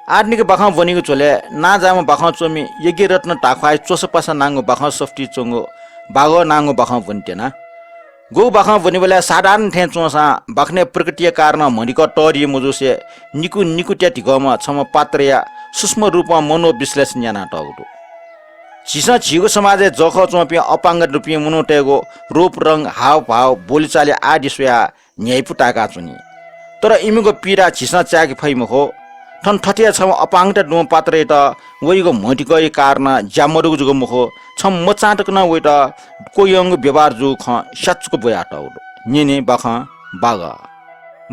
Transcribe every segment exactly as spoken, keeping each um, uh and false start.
आधुनिक बाखं ब्वनीगु झ्वलय् नांजाःम्ह बाखं च्वमि यज्ञरत्न ताख्वाःया च्वसापासा नांगु बाखं सफुतिइ च्वंगु बागः नांगु बाखं ब्वने त्यना। गुगु बाखं ब्वनीबलय् साधारण थें च्वंसां बाखनय् प्रकृतिया कारणं म्हदिकः तःधि मजूसे निकु निकुत्या धिकःम्ह छम्ह पात्रया सूक्ष्म रूपं मनोविश्लेषण यानातःगु दु। झीसं झीगु समाजय् जःखः च्वंपिं अपाङ्गत दुपिं मनूतय्गु रूप, रंग, हावभाव, बोलीचाली आदि स्वयाः न्ह्यइपु ताय्काच्वनी। तर इमिगु पीडा झीसं चाय्के फइ मखु। थन थथे छम्ह अपाङ्गत दुम्ह पात्रयात वइगु म्हदिकःया कारणं ज्या मदुगु जक मखु, छम्ह मचां तक नं वइत क्वह्यंगु व्यवहार जूगु खँ स्यातुक ब्वयातःगु दु। न्यने बाखं बागः।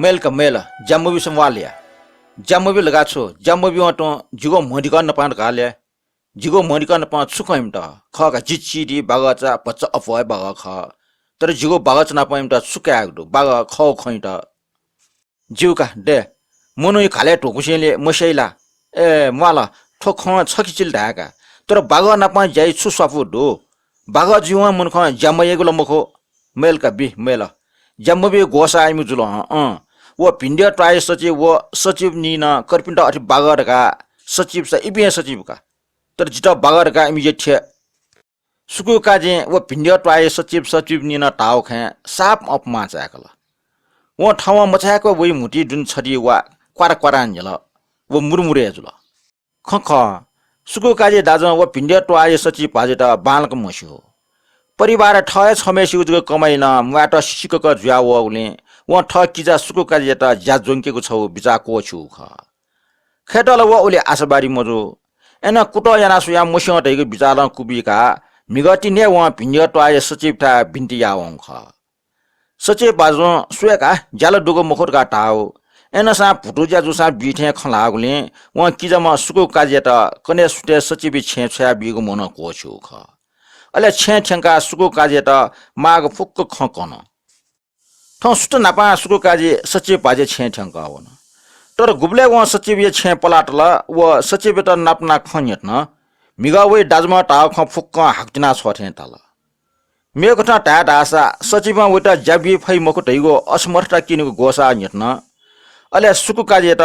मय्ल का मय्ल, ज्या मब्यूसां म्वाःल या। ज्या मब्यू धकाः छु? ज्या मब्यूवं तुं जिगु म्हदिकः नापं धकाः ले। जिगु म्हदिकः नापं छु खँ इमित? खः का, जि चिधि बागःचा भचा अप्वः हे बागः खः। तर जिगु बागःचा नापं इमित छु कायेगु दु? बागः खःगु खँ इमित। ज्यू का, दे। मनूया घालय् धुकुसेंलि मस्याइ ला? ए, म्वाःल, थ्व खँ छखे चिल धाय्का। तर बागः नापं ज्याइ छु स्वापू दु? बागः जुइवं मनुखं ज्या मयाइगु ला मखु। मय्ल का बी, मय्ल। ज्या मब्यू ग्वसाः इमिगु जुल हं, अँ। व भिंद्यः त्वाःया सचिव व सचिवनी नं कर्पिन्त अथे बागः धकाः सचिवसा इपिं हे सचिव का। तर जितः बागः धकाः इमि यथे। सुकुकाजीं व भिंद्यः त्वाःया सचिव सचिवनी नं धाःगु खँय् साप अपमान चाय्कल। वं थवं मचाय्क वइ म्हुतुइ दुने छधी वा क्वारा क्वारां न्ह्यल। व मुरुमुरु हे जुल। खँ खः, सुकुकाजी दाजुं व भिंद्यः त्वाःया सचिव भाजुयात बांलाक म्हस्यू। परिवारय् थः हे छम्हय्सिगु जक कमाइ नं म्वायेत सिसिकक जुया वःगुलिं वं थः किजा सुकुकाजीयात ज्या ज्वंकेगु छगू बिचाः क्वःछिउगु खः। खय्त ला व उलि आशावादी मजू। अय्नं कुतः याना स्वयाः मस्यं धइगु बिचालं कुबुइकाः म्हिगः तिनि हे वं भिंद्यः त्वाःया सचिवथाय् बिन्ति याः वंगु खः। सचिव भाजुं स्वये का, ज्या ला दुगु मखु धकाः धाःगु। अय्नसां भुतु ज्या जूसां बी थें खँ ल्हाःगुलिं वं किजाम्ह सुकुकाजीयात कन्हय् सुथय् सचिवया छेँय् छ्वयाबीगु मनं क्वःछिउगु खः। अले छेँय् थ्यंकाः सुकुकाजीयात माःगु फुक्क खँ कन। थौं सुथ न्हापां सुकुकाजी सचिव भाजुया छेँय् थ्यंकः वन। तर गुबलय् वं सचिवया छेँय् पलातल व सचिवयात नापनाः खँ न्ह्यथन, म्हिगः वइ दाजुम्ह धाःगु खँ फुक्कं हाकतिना छ्वः थें धाल। मेगु कथं धाये धाःसा सचिवं वइत ज्या बी फइ मखु धइगु असमर्थता क्यनीगु ग्वसाः न्ह्यथन। अले सुकुकाजीयात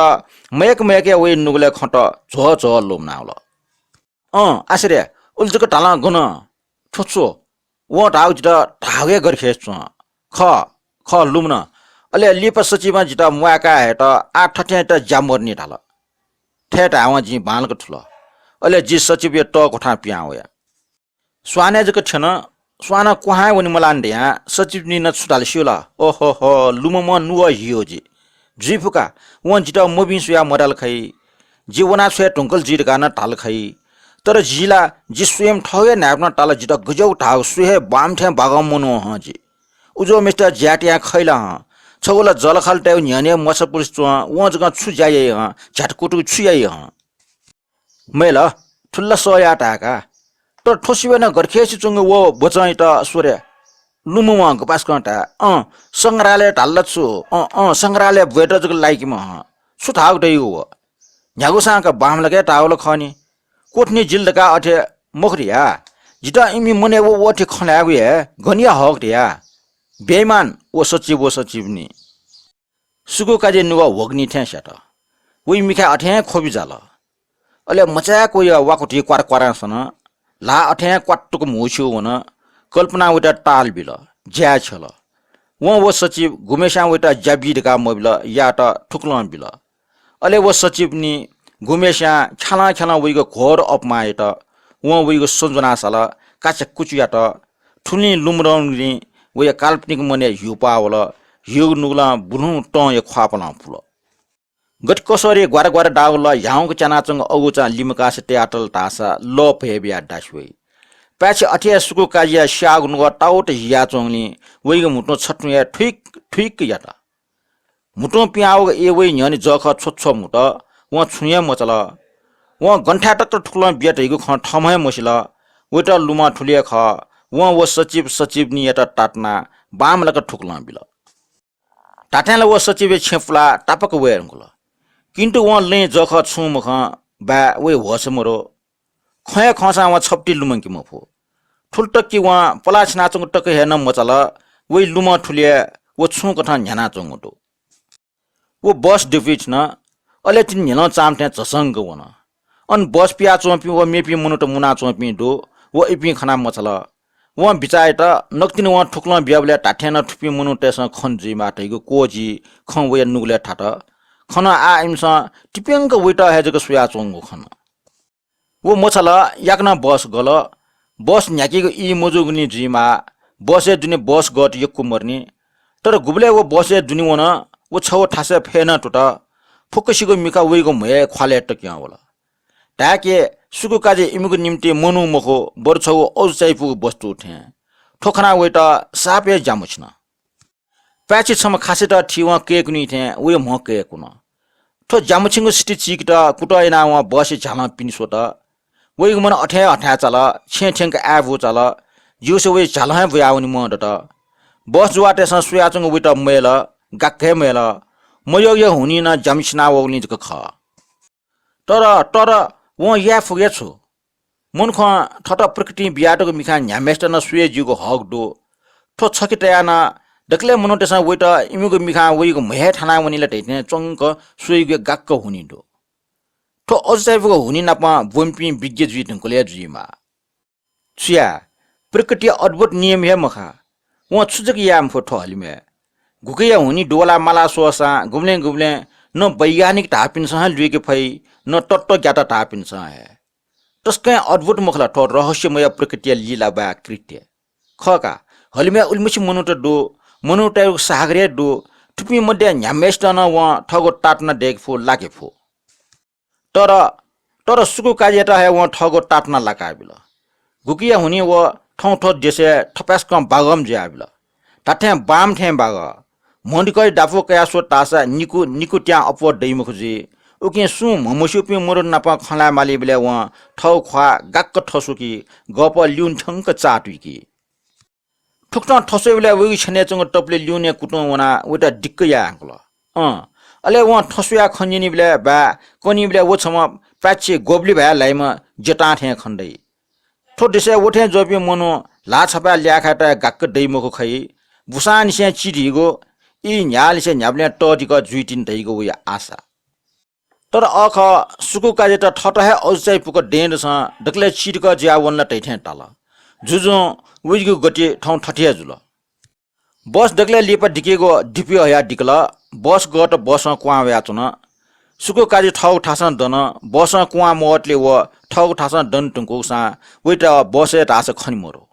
मयय्क मयय्क वइ नुगलय् खँत झ्वः झ्वः लुमनावल। अँ, आश्चर्य, उलि जक धालं गन? थ्व छु? वं धाःगु जितः धाःगु हे गथे खय् च्वं। खः, खः, लुमन। अले लिपा सचिवं जितः म्वाय्काः हयेत आः थथें त ज्या मदुनि धाल। थथे धायेवं जिं बांलाक थुल। अले जि सचिवया तःग्वथां पिहां वया। स्वानय् जक थ्यन, स्वानं क्वहां हे वने मलानि धयां सचिवनी नं छु धाल स्यू ला? ओहोहो, लुमम्हं नुगः हीयो जि। जुइ फु का, वं जितः मभिं स्वयाः मधाल खइ। जि वनाछ्वये धुंकल जुइ धकाः नं धाल खइ। तर जि ला, जि स्वयं थःगु हे न्हाय्पनं ताल जितः गज्याःगु धाःगु स्वये हे बांमथें बागं मनू हं जि। उज्याःम्हय्सित ज्याय् तयाः खइ ला हं। छगू ला जःलाखःलातय्गु न्ह्यःने मछापुसे च्वं, वं जकं छु ज्या याइ हं, झ्यातकुतुक छु याइ हं। मय्ल, थुलि ला सह याः धाय्का। तर थ्व सिबय् नं गथे खय् च्वंगु व बचंयात स्वरे। लुमम्हं गपास्कं धाये, अँ, संग्रहालय धाल ला छु? अँ, अँ, संग्रहालय ब्वयेत जक लाइकीम्ह हं। छु धाःगु दइगु व? न्ह्यागुसां का बांमलाक हे धाःगु ला खः नि। क्वथनी जिल धकाः अथे मखु धया। जितः इमि मनय् व, व अथे खँ ल्हायेगु हे गन या हक धया। बेइमान व सचिव व सचिवनी। सुकुकाजीया नुगः ह्वगुनि थें स्यात। वइ मिखाय् अथें ख्वबि जाल। अले मचाय्क वइगु वाकुति क्वारा क्वारां सन। ल्हाः अथें क्वातुक म्हुस्यू वन। कल्पनां वइत ताल बिल, ज्याय् छ्यल। वं व सचिव गुम्हय्स्यां वइत ज्या बी धकाः मबिल, यायेत थुकलं बिल। अले व सचिवनी गुम्हय्स्यां ख्यालं ख्यालं वइगु घोर अपमान यात। वं वइगु सं ज्वनाः साल, काचाकुचु यात। थुलिं लुमधंगुलिं वया काल्पनिक मनय् ह्यू पाः वल। ह्यूगु नुगलं बुलुहुँ तंया ख्वाःपालं पुल। गथे कसरी ग्वारा ग्वारा दाःगु लः ह्याउँक च्यानाच्वंगु अगुचां लिमकासे तयातल धाःसा लः भय् बियाः दासे वइ। पाय्छि अथे हे सुकुकाजीया स्याःगु नुगः ताउत हियाच्वंगुलिं वइगु म्हुतुं छथुं हे थुइक थुइक यात। म्हुतुं पिहां वःगु ए वइ न्ह्यःने जःखः छ्वछ्वः म्हुत। वं छुं हे मचाल। वं गन थाय् तक थुकलं बिया धइगु खँ थःम्हं हे मसिल। वइत लुमं थुलि हे खः। वं व सचिव सचिवनीयात तातुनाः बांमलाक थुकलं बिल। धात्थें ला व सचिवया छेँ पुलाः तापाक वये धुंकल। किन्तु वं लँय् जःखः छुं मखं बाय् वइ होश मदु। खँ हे खंसां वं छपति लुमंके मफु। थुलि तक कि वं पलाः छिनाच्वंगु तक हे नं मचाल, वइ लुमं थुलि हे व छुं कथं न्ह्यानाच्वंगु दु। व बस दुपिं थिन। अले तिनि न्ह्यलं चाःम्ह थें झसंक वन। अन बस पियाच्वंपिं व मेपिं मनूत मुनाच्वंपिं दु, व इपिं खनाः मछाल। वं बिचाः यात, नकतिनि वं थुकलं बियाबलय् धात्थें नं थुपिं मनूतय्सं खने जुइमाः धइगु क्वःजी खँ वया नुगलय् थात। खन आः इमिसं तिप्यंक वइत हे जक स्वयाच्वंगु खन। व मछाल, याकनं बस गल। बस न्ह्याकेगु ई मजूगुलिं जुइमाः, बसय् दुने बस गःत यक्व मदुनि। तर गुबलय् व बसय् दुने वन, व छगू थासय् फय् नं तुत। फुक्कसिगु मिखा वइगु म्हय् ख्वालय् तक्यं वल। धाय्के सुकुकाजी इमिगु निंतिं मनू मखु, बरु छगू अजू चायापुगु वस्तु थें। थ्व खनाः वइत साप हे ज्यामुछिन। पाय्छि छम्ह खासेत थीवं कय्कुनी थें वया म्ह कय्कुन। थ्व ज्यामुछिंगु सिति चीकेत कुतः यानाः वं बसया झ्यालं पिने स्वत। वइगु मन अथे हे हथाय् चाल, छेँ थ्यंक आय् बू चाल। ज्यूसे वया झ्यालं हे बुयावने म्ह दत। बस जुवाःतय्सं स्वयाच्वंगु वइत मयल, गाक्क हे मयल। मयःगु हुनिं नं ज्यामुछिना वःगुलिं जक खः। तर, तर वं याये फुगु हे छु? मनुखं थःत प्रकृतिं बियातःगु मिखां न्ह्याम्हय्सित नं स्वये ज्यूगु हक दु। थ्व छखे तयाः नं दकलय् मनूतय्सं वइत इमिगु मिखां वइगु म्हय् थानावनी ला धइथें च्वंक स्वइगु गाक्क हुनि दु। थ्व अजू चायापुगु हुनि नाप ब्वंपिं विज्ञ जुइ धुंकल हे जुइमाः। छु याये, प्रकृतिया अद्भुत नियम हे मखा। वं छु जक याये मफु थ्व हलिमय्। गुकिया हुनि दुवला माला स्वःसां गुबलें गुबलें न वैज्ञानिक धाःपिन्सं हे लुइके फइ, न तत्त्वज्ञाता धाःपिन्सं हे। तसकं अद्भुत मखु ला थ्व रहस्यमय प्रकृतिया लीलाबाह्य कृत्य। खः का, हलिमय् उलिमछि मनूत दु, मनूतय्गु सागर हे दु, थुपिं मध्ये न्ह्याम्हय्सित नं वं थःगु तातुना दय्के फु, लाके फु। तर, तर सुकुकाजीयात हे वं थःगु तातुना लाकाबिल। गुकिया हुनि व थौं थ्व देशय् थपाय्सकं बागःम्ह जुयाबिल। धात्थें बांम्ह थें बागः। म्हदिकःया दापू कयाः स्वत धाःसा निकु, निकु त्यां अप्वः दइ मखु जुइ। उकिं सुं म्हमस्यूपिं मनूत नाप खँ ल्हाये मालीबलय् वं थःगु ख्वाः गाक्क थस्वुकी, गःपः ल्यूने थ्यंक चाःतुइकी। थुकथं थस्वयेबलय् वइगु छेनय् च्वंगु तपुलि ल्यूने कुतुं वनाः वइत दिक्क याये धुंकल। अँ, अले वं थस्वयाः खँ न्यनीबलय् बाय् कनीबलय् व छम्ह पाय्छि ग्वबलि भाय् ल्हाइम्ह ज्यतां थें खने दइ। थ्व देशय् व थें ज्वःपिं मनू ल्हाः छपाय् ल्याय्खायेत हे गाक्क दइ मखु खइ। बुसांनिसें चिधीगु, ई न्ह्याःलिसे न्ह्याबलें तःधिकः जुइतिनि धइगु वया आशा। तर अःखः सुकुकाजीयात थःत हे अजू चायापुक दँय्दसं दकलय् चिधिकः जुयावन ला धइथें ताल। जुजुं वइगु गति थौं थथे हे जुल। बस दकलय् लिपा दिकेगु दिपय् हयाः दिकल। बस गःत बसं क्वहां वयाच्वन। सुकुकाजी थःगु थासं दन। बसं क्वहां मवतले व थःगु थासं दने धुंकूसां वइत बसय् धाःसा खने मदु।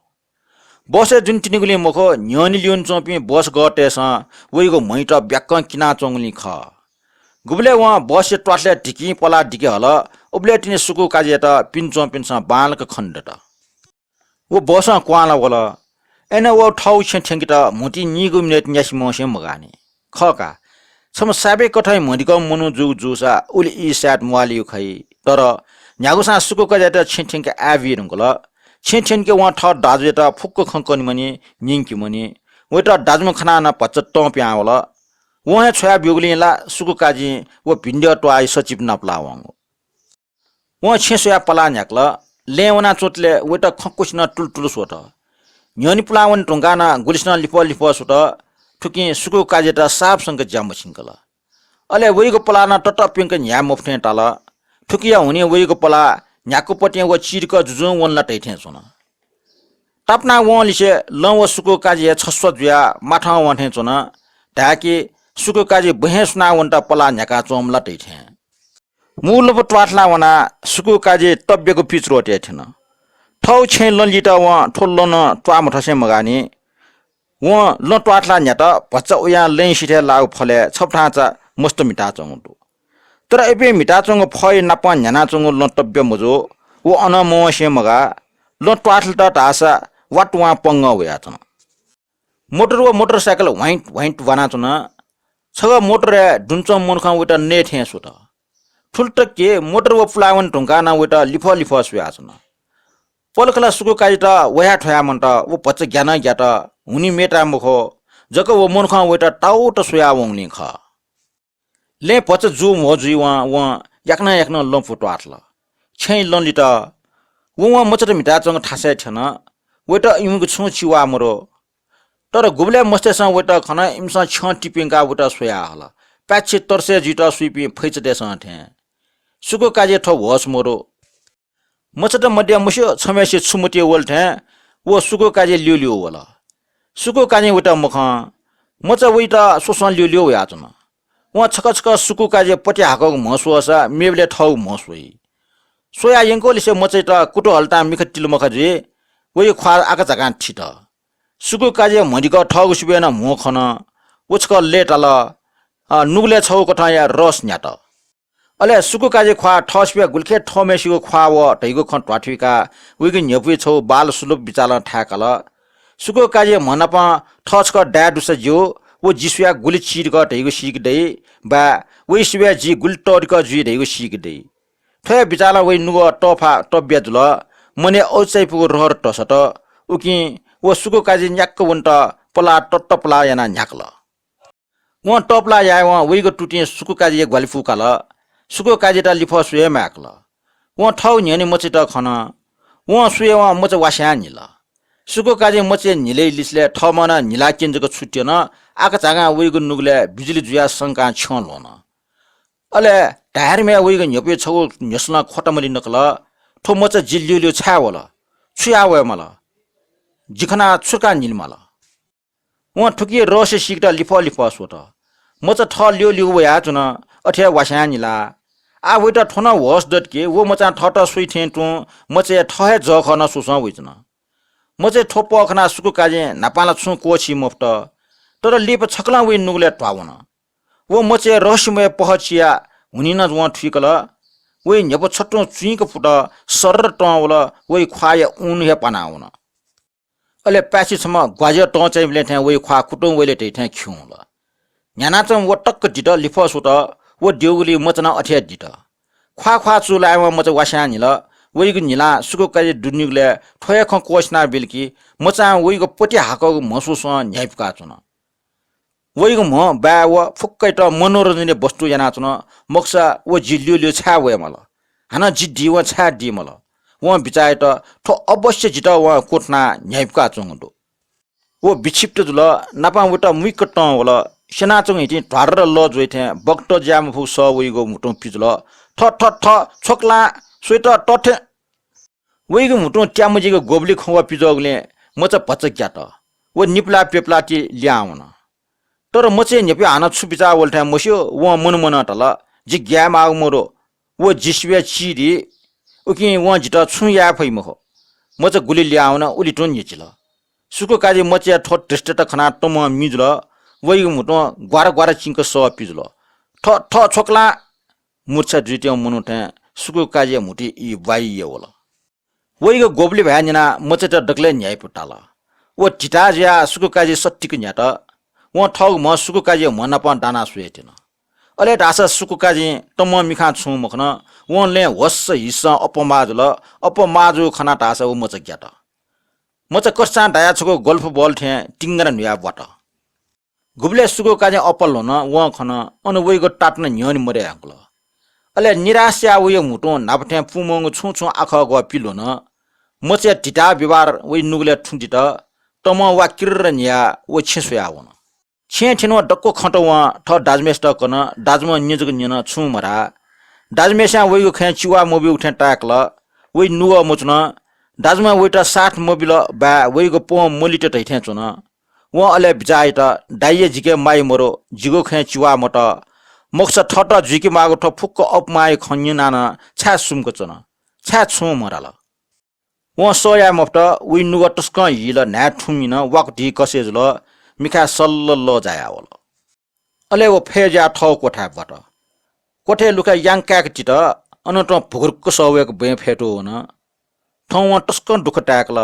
बसय् दुने तिनिगुलिं मखु, न्ह्यःने ल्यूने च्वंपिं बस गःतय्सं वइगु म्हइत ब्याक्कं किनाच्वंगुलिं खः। गुबलय् वं बसया त्वाथलय् धिकिं पलाः दिके हल, उबलय् तिनि सुकुकाजीयात पिने च्वंपिन्सं बांलाक खने दत। व बसं क्वहां ला वल। अय्नं व थःगु छेँ थ्यंकेत म्हुतुइ नीगू मिनेट न्यासि मवसें मगाःनि। खः का, छम्ह साबे कथंया म्हदिकःम्ह मनू जूगु जूसा उलि ई सायद म्वाःल्यू खइ। तर न्ह्यागुसां सुकुकाजीयात छेँ थ्यंके आय् बी धुंकल। छेँ थ्यंके वं थः दाजुयात फुक्क खँ कनेमनि, न्यंकेमनि। वइत दाजुम्ह खनाः नं भचा तं पिहां वल। वं हे छ्वया ब्यूगुलिं ला सुकुकाजीं व भिंद्यः त्वाःया सचिव नापलाः वंगु। वं छेँ स्वयाः पलाः न्ह्याकल। लँय् वनाच्वंतले वइत खँ क्वसिनं तुलुतुलु स्वत। न्ह्यःने पुलावने धुंकाः नं गुलिसिनं लिफः लिफः स्वत। थुकिं सुकुकाजीयात साप संक ज्या मछिंकल। अले वइगु पलाः नं ततप्यंक न्ह्याये मफु थें ताल। थुकिया हुनिं वइगु पलाः न्ह्याक्वपतिं व चिधिकः जुजुं वन ला धइथें च्वन। तापाना वंलिसे लं व सुकुकाजी हे छस्वः जुयाः माथं वं थें च्वन। धाय्कि सुकुकाजी बहें सुनावनेत पलाः न्ह्याकाच्वंम्ह ला धइथें। मू लँपु त्वाथलाः वनाः सुकुकाजी तब्यगु पिचुरोतय् थ्यन। थःगु छेँय् लं लित वं थ्व लं नं त्वाः मथसें मगाःनि। वं लं त्वाथलाः न्ह्यात, भचा उयां लँय् सिथय् लाःगु फलय् छपु थांचा मस्त म्हिताच्वंगु दु। तर अप्वः म्हिताच्वंगु फःया नापं न्ह्यानाच्वंगु लं तब्य मजू। व अनं मवंसें मगाः। लं त्वाथलेत धाःसा वातुवां पंगः वयाच्वन। मोटर व मोटरसाइकल ह्वाइँट ह्वाइँट ब्वानाच्वन। छगः मोटरय् दुने च्वंम्ह मनुखं वइत नये थें स्वत। थुलि तक कि मोटर व पुलावने धुंकाः नं वइत लिफः लिफः स्वयाच्वन। पलख ला सुकुकाजीत व हे थ्वयामन्त, व भचा ग्यानं ग्यात, हुनि मेता मखु, जक व मनुखं वइत ताउत स्वयावंगुलिं खः। लँय् भचा जू म्हो जुइवं वं याकनं याकनं लँपु त्वाथल। छेँय् लं लित। व वं मचात म्हिताच्वंगु थासय् थ्यन। वइत इमिगु छुं चिवाः मदु। तर गुबलय् मस्तय्सं वइत खन, इमिसं छ्यं तिपिंकाः वइत स्वयाहल। पाय्छि तर्सय् जुइत सुइपिं फैचातय्सं थें। सुकुकाजी थ्व होश मरु। मचात मद्या मस्यू छम्हय्सित छु मतिइ वल थें व सुकुकाजी ल्यूल्यू वल। सुकुकाजीं वइत मखं, मचा वइत स्वस्वं ल्यूल्यू वयाच्वन। वं छकः छकः सुकुकाजीया पति हाकःगु म्ह स्वःसा मेबलय् थःगु म्ह स्वइ। स्वयाः यंकूलिसे मचायात कुतूहलतां मिखा तिलमखा जुइ। वइ ख्वाः आकाझाकां थित। सुकुकाजीया म्हदिकः थःगु सिबय् नं म्हो खन। व छकः लय्ताल। अ, नुगलय् छगू कथंया रस न्ह्यात। अले सुकुकाजीया ख्वाः थःसिबय् गुलिखे थःम्हय्सिगु ख्वाः वः धइगु खँ ध्वाथुइकाः वइगु न्ह्यपुइ छगू बाल सुलभ बिचालं थाय्काल। सुकुकाजीया म्हनापं थः छकः दाय् दुसा ज्यू, व जि स्वयाः गुलि चिधिकः धइगु सीके दइ, वा वइ सिबय् जि गुलि तःधिकः जुइ धइगु सीके दइ। थ्व हे बिचालं वइ नुगः तःफा तब्या जुल। मनय् औचाइपुगु रहर धसत। उकिं व सुकुकाजी न्याक्क वनेत पलाः ततपलाः यानाः न्ह्याकल। वं तःपलाः यायेवं वइगु तुतिं सुकुकाजीया ग्वाहालि फुकाल। सुकुकाजीयात लिफः स्वये हे माय्कल। वं थःगु न्ह्यःने मचायात खन। वं स्वयेवं मचा वास्यां न्हिल। सुकुकाजीं मचाया न्हिलय् लिसलय् थःम्हं नं न्हिलाः क्यने जक छुट्यन। आकाझाकां वइगु नुगलय् बिजुली जुयाः संकां छ्यं ल्ह्वन। अले धायेधुमय् वइगु न्ह्यपुइ छगू न्ह्यसलं ख्वतमलि नकल। थ्व मचा जि ल्यूल्यू छाय् वल? छु याः वयेमाल? जि खनाः छु काः न्हिलेमाल? वं थुकिया रहस्य सीकेत लिफः लिफः स्वत। मचा थः ल्यूल्यू वयाच्वन, अथे हे वास्यां न्हिला। आः वइत थ्व नं होश दत कि व मचां थःत स्वइ थें तुं मचाया थः हे जःखः नं स्वस्वं वइच्वन। मचाया थ्व पः खनाः सुकुकाजीं न्हापां ला छुं क्वःछी मफुत। तर लिपा छकलं वइ नुगलय् ध्वावन। व मचाया रहस्यमय पहः चियाः हुनिं नं वं थुइकल। वइ न्ह्यपु छतुं चुइँक फुत, सर्र तं वल, वइ ख्वाःया ऊन हे पानावन। अले पाय्छि छम्ह ग्वाज्याः तं च्याइबलय् थें वइ ख्वाः कुतुं वइलय् धइथें खिउँ वल। न्ह्यानाच्वंम्ह व तक्क दित, लिफः स्वत, व द्यःगुलिं मचा नं अथे हे दित। ख्वाः ख्वाः चूलायेवं मचा वास्यां न्हिल। वइगु न्हिलां सुकुकाजी दुनुगलय् थ्व हे खँ क्वःछिना बिल कि मचां वइगु पति हाकःगु म्ह स्वस्वं न्ह्याइपुकाच्वन। वइगु म्ह बाय् व फुक्कयात मनोरञ्जनया वस्तु यानाच्वन। मखुसा व जि ल्यूल्यू छाय् वयेमाल? हानं जि दीवं छाय् दीमाल? वं बिचाः यात, थ्व अवश्य जितः वं क्वथुनाः न्ह्याइपुकाच्वंगु दु। व विक्षिप्त जुल। नापं वइत मुइक्क तं वल। स्यनाच्वंगु हितिं ध्वारर लः ज्वइ थें बकत ज्याये मफुगु सः वइगु म्हुतुं पिजुल। थ, थ, थ, छ्वकलां स्वइत तथें। वइगु म्हुतुं त्यामजिगु ग्वबलि खंगः पिज्वःगुलिं मचा भचा ग्यात। व निपलाः प्यपलाः ति लिहां वन। तर मचाया न्ह्यपुइ हानं छु बिचाः वल थें मस्यू, वं मन मनं धाल, जि ग्याये माःगु मदु, व जि सिबय् चिधि, उकिं वं जितः छुं याये फइ मखु। मचा गुलि लिहां वन, उलि तुं न्ह्यचिल। सुकुकाजी मचाया थ्व धृष्टता खनाः तमं मि जुल। वइगु म्हुतुं ग्वारा ग्वारा चिंक सः पिजुल। थ, थ, छ्वकलां मूर्छा जुइत्यंगु मनू थें सुकुकाजीया म्हुतुइ ई ब्वाइया वल। वइगु ग्वबलि भाय् न्यनाः मचायात दकलय् न्ह्याइपुताल। व धिता जुयाः सुकुकाजी सत्तिक न्ह्यात। वं थःगु म्ह सुकुकाजीया म्ह नाप दानाः स्वये त्यन। अले धाःसा सुकुकाजीं तमं मिखां छुं मखन। वं लँय् होस्स हिसं अप्वः माः जुल। अप्वः माः जूगु खनाः धाःसा व मचा ग्यात। मचा कचां दायाः छकू गल्फ बल थें तिंगरा न्हुयाः ब्वात। गुबलय् सुकुकाजीं अप्वः ल्ह्वन, वं खन, अन वइगु तातुना न्ह्यःने मदये धुंकल। अले निराश याः वइगु म्हुतुं न्हापा थें पूमंगु छुं छुं आखः ग्वः पिल्ह्वन। मचाया धिता व्यवहार वइ नुगलय् थुं दित। तमं वा किर्र न्ह्याः व छेँ स्वयाः वन। छेँय् थ्यनेवं दक्व खँत वं थः दाजुम्हय्सित कन। दाजुम्हं न्यँ जक न्यन, छुं मधाः। दाजुम्हय्सियां वइगु खँय् चिवाः मब्यूगु थें ताय्कल। वइ नुगः मच्वन। दाजुम्हं वइत साथ मबिल, बाय् वइगु पं मलित धइथें च्वन। वं अले बिचाः यात, दाइया जिके माया मदु, जिगु खँय् चिवाः मत। मखुसा थःत जुइके माःगु थ्व फुक्क अपमाया खँ न्यनाः नं छाय् सुम्क च्वन? छाय् छुं मधाल? वं सह याये मफुत। वइ नुगः तसकं हिल, न्हाय् थुमिन, वाकु धी कसे जुल। मिखाय् सल्ल लः जायावल। अले व फय् जुयाः थःगु क्वथाय् ब्वात। क्वथय् लुखाय् यां काय्क तित। अन तुं भुगुरुक्क सः वय्क बँय् फय्तू वन। थौं वं तसकं दुःख ताय्कल।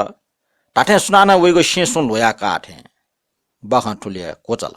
धात्थें सुनानं वइगु सें सुं ल्ह्वयाः काः थें। बाखं थुलि हे क्वचाल।